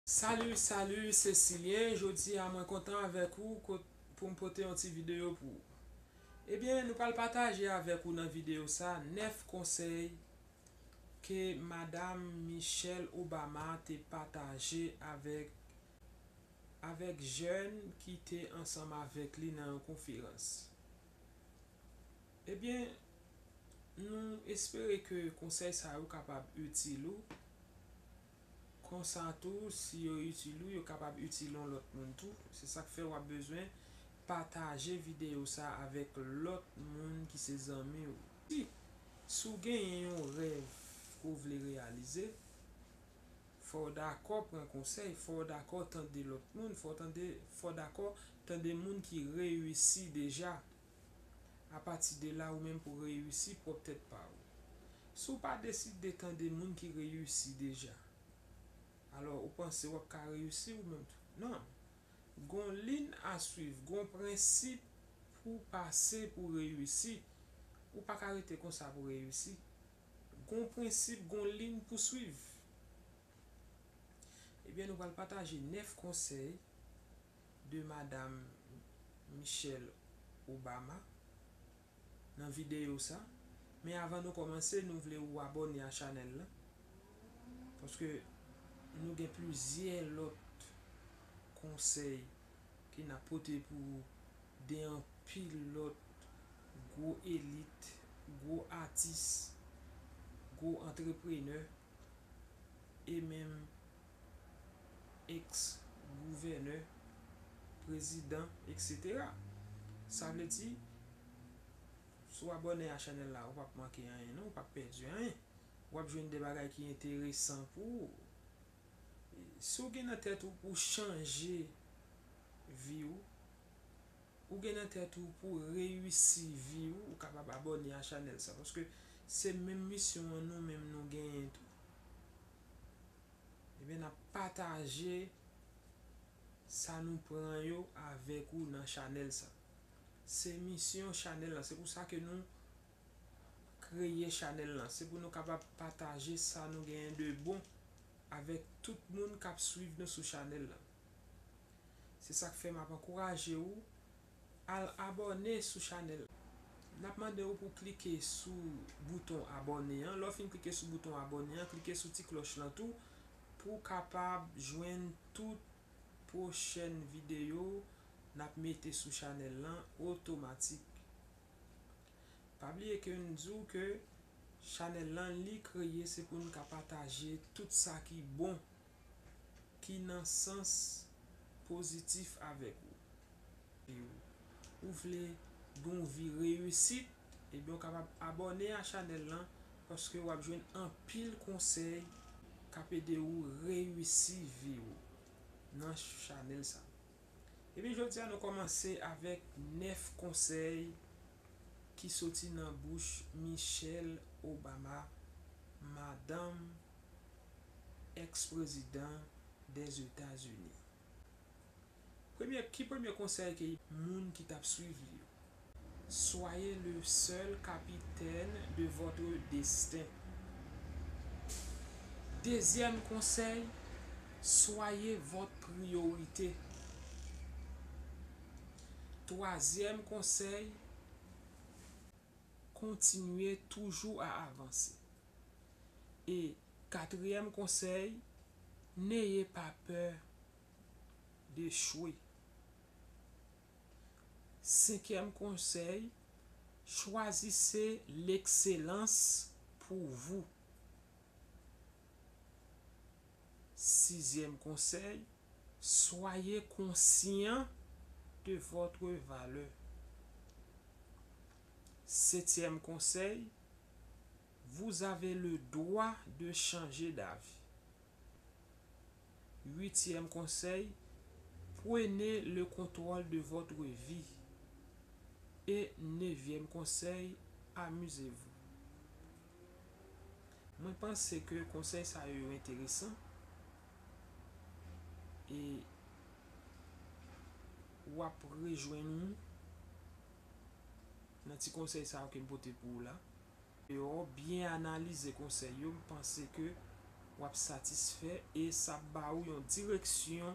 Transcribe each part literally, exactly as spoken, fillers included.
Salut, salut, se Silyen. Jodi a mwen kontan avèk ou kot-, pou m pote yon ti videyo pou ou. Ebyen, nou pral pataje avèk ou nan videyo sa nèf konsèy ke Madam Michelle Obama te pataje avèk, avèk jèn ki te ansanm avèk li nan yon konferans. Ebyen, nou espere ke konsèy sa yo kapab itil ou. Konsa tou, si yo itil ou, yo kapab itil yon lòt moun tou. Se sa k fè w ap bezwen pataje videyo sa avèk lòt moun ki se zanmi w. Si, si w genyen yon rèv ke w vle reyalize, fò w dakò pran konsèy, fò w dakò tande lòt moun, fò w tande, fò w dakò tande moun ki reyisi deja. Apati de la, ou menm pou reyisi pwòp tèt pa ou. Si w pa deside tande moun ki reyisi deja, alò ou panse w ap ka reyisi ou menm tou? Non. Gon liy a swiv, gon prensip pou pase pou reyisi. Ou pa ka rete konsa pou reyisi. Gon prensip, gon liy pou swiv. Ebyen, nou pral pataje nèf konsèy de Madam Michelle Obama nan videyo sa. Men avan nou kòmanse, nou vle ou abòne a chanèl la. Paske nou gen plizyè lòt konsèy ke n ap pote pou ou de anpil lòt gwo elit, gwo atis, gwo antreprenè, e menm eks gouvènè, prezidan, etsetera. Sa vle di, si w abòne a chanèl la, ou p ap manke anyen non, ou p ap pèdi anyen. W ap jwenn de bagay ki enteresan pou ou. Si w gen nan tèt ou pou chanje vi w, ou gen nan tèt ou pou reyisi vi w, ou kapab abòne a chanèl sa, paske se menm misyon an nou menm nou genyen tou. Ebyen, n ap pataje sa nou pran yo avèk ou nan chanèl sa. Se misyon chanèl la, se pou sa ke nou kreye chanèl lan. Se pou nou kapab pataje sa nou genyen de bon avèk tout moun k ap swiv nou sou chanèl lan. Se sa k fè m ap ankouraje ou al abòne sou chanèl lan. N ap mande w pou klike sou bouton abòne an. Lè w fin klike sou bouton abòne an, klike sou ti klòch lan tou pou w kapab jwenn tout pwochèn videyo n ap mete sou chanèl lan otomatik. Pa bliye ke n di w ke chanèl lan li kreye se pou n ka pataje tout sa ki bon, ki nan sans pozitif avèk ou. Ou vle gen yon vi reyisit, ebyen w kapab abòne a chanèl lan paske w ap jwenn anpil konsèy k ap ede w reyisi vi w nan chanèl sa. Ebyen jodi a nou kòmanse avèk nèf konsèy ki soti nan bouch Michelle Obama, madanm èks prezidan dèzetazini. Premye, ki premye konsèy ke moun ki t ap swiv li yo? Soyez le seul capitaine de votre destin. Dezyèm konsèy, soyez votre priorité. Twazyèm konsèy, continuez toujours à avancer. E katriyèm konsèy, n'ayez pas peur d'échouer. Senkyèm konsèy, choisissez l'excellence pour vous. Sizyèm konsèy, soyez conscient de votre valeur. Setyèm konsèy, vous avez le droit de changer d'avis. Huitième conseil, prenez le contrôle de votre vie. Et neuvième conseil, amusez-vous. Mwen panse ke konsèy sa yo enteresan e w ap rejwenn ou nan ti konsèy sa yo ke m pote pou ou la. Yo byen analize konsèy yo, m panse ke w ap satisfè e sa ap ba ou yon direksyon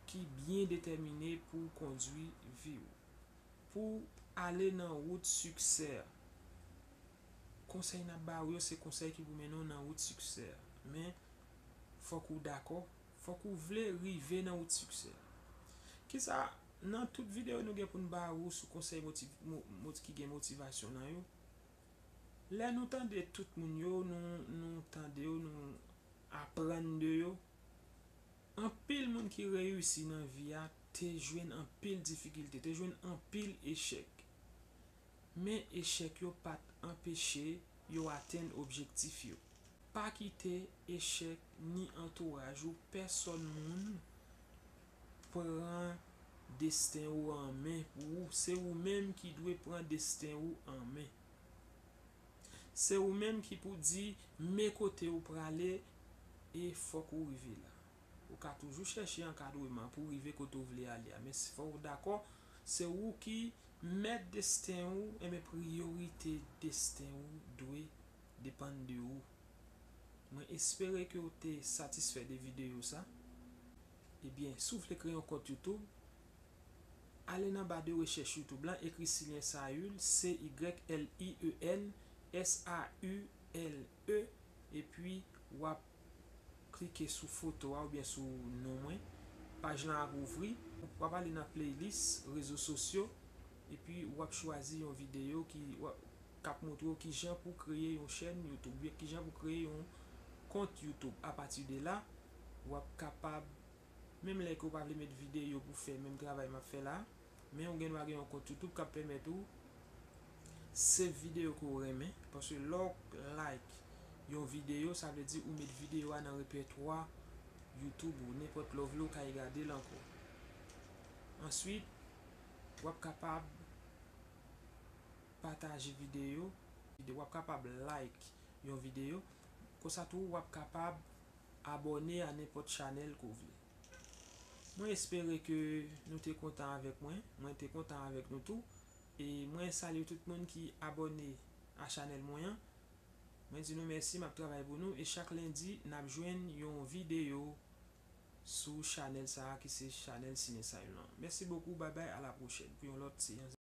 ki byen detèmine pou w kondui vi w. Pou w ale nan wout siksè a. Konsèy n ap ba ou yo, se konsèy ki pou mennen w nan wout siksè a. Men, fòk ou dakò, fòk ou vle rive nan wout siksè a. Kisa, nan tout videyo nou gen pou n ba ou sou konsèy motiv-, mo-, mot-, ki gen motivasyon nan yo, lè nou tande tout moun yo, nou, nou tande yo, nou aprann de yo, anpil moun ki reyisi nan vi a te jwenn anpil difikilte, te jwenn anpil echèk. Men echèk yo pa t anpeche yo atenn objektif yo. Pa kite echèk ni antouraj ou, pèsòn moun pran desten ou an men pou ou. Se ou menm ki dwe pran desten ou an men. Se ou menm ki pou di men kote ou prale e fòk ou rive la. Ou ka toujou chèche ankadreman pou w rive kote w vle ale a, men si fò w dakò, se ou ki mèt desten ou, enben priyorite desten ou dwe depann de ou. Mwen espere ke w te satisfè de videyo sa. Ebyen, si w vle kreye yon kont YouTube, ale nan ba de rechèch YouTube lan, ekri Cylien Saül, C Y L I E N S A U L E, epi w ap klike sou foto a oubyen sou non mwen. Paj lan ap ouvri. W ap ale nan playlist rezo sosyo, epi w ap chwazi yon videyo ki w ap, k ap montre w kijan pou w kreye yon chèn YouTube, oubyen kijan pou w kreye yon kont YouTube. Apati de la, w ap kapab, menm lè ke w pa vle met videyo pou fè menm travay m ap fè la, men ou gen dwa gen yon kont YouTube k ap pèmèt ou save videyo ke w renmen, paske lè w like yon videyo, sa vle di ou met videyo a nan repètwa YouTube ou, nenpòt lè w vle w ka gade l ankò. Answit, w ap kapab pataje videyo, w ap kapab like yon videyo, konsa tou w ap kapab abòne a nenpòt chanèl ke w vle. Mwen espere ke nou te kontan avèk mwen, mwen te kontan avèk nou tou, e mwen salye tout moun ki abòne a chanèl mwen an. Mwen di nou mèsi, m ap travay pou nou, e chak lendi, n ap jwenn yon videyo sou chanèl sa a ki se chanèl Cylien Saül lan. Mèsi bokou, babay, a la pwochèn pou yon lòt seyans.